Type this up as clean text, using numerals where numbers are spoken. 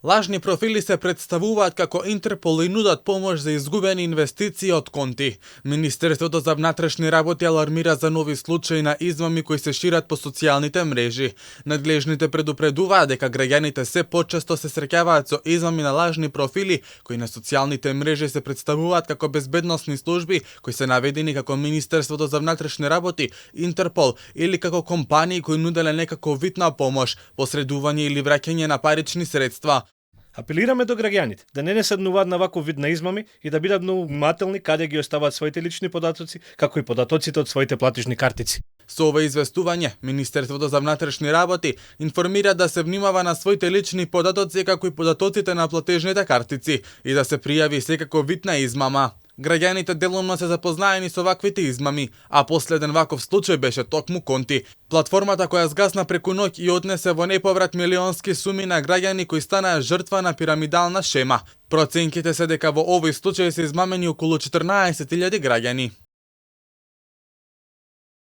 Лажни профили се представуваат како Интерпол и нудат помош за изгубени инвестиции од конти. Министерството за внатрешни работи алармира за нови случаи на измами кои се шират по социјалните мрежи. Надлежните предупредуваат дека граѓаните се почесто се среќаваат со измами на лажни профили кои на социјалните мрежи се представуваат како безбедносни служби кои се наведени како Министерството за внатрешни работи, Интерпол или како компании кои нуделе некако вид на помош, посредување или враќање на парични средства. Апелираме до граѓаните да не седнуваат на ваков вид на измами и да бидат многу внимателни каде ги оставаат своите лични податоци, како и податоците од своите платежни картици. Со ова известување, Министерството за внатрешни работи информира да се внимава на своите лични податоци како и податоците на платежните картици и да се пријави секако вид на измама. Граѓаните делумно се запознаени со ваквите измами, а последен ваков случај беше токму Конти, платформата која згасна преку ноќ и однесе во неповрат милионски суми на граѓани кои станаа жртва на пирамидална шема. Проценките се дека во овој случај се измамени околу 14.000 граѓани.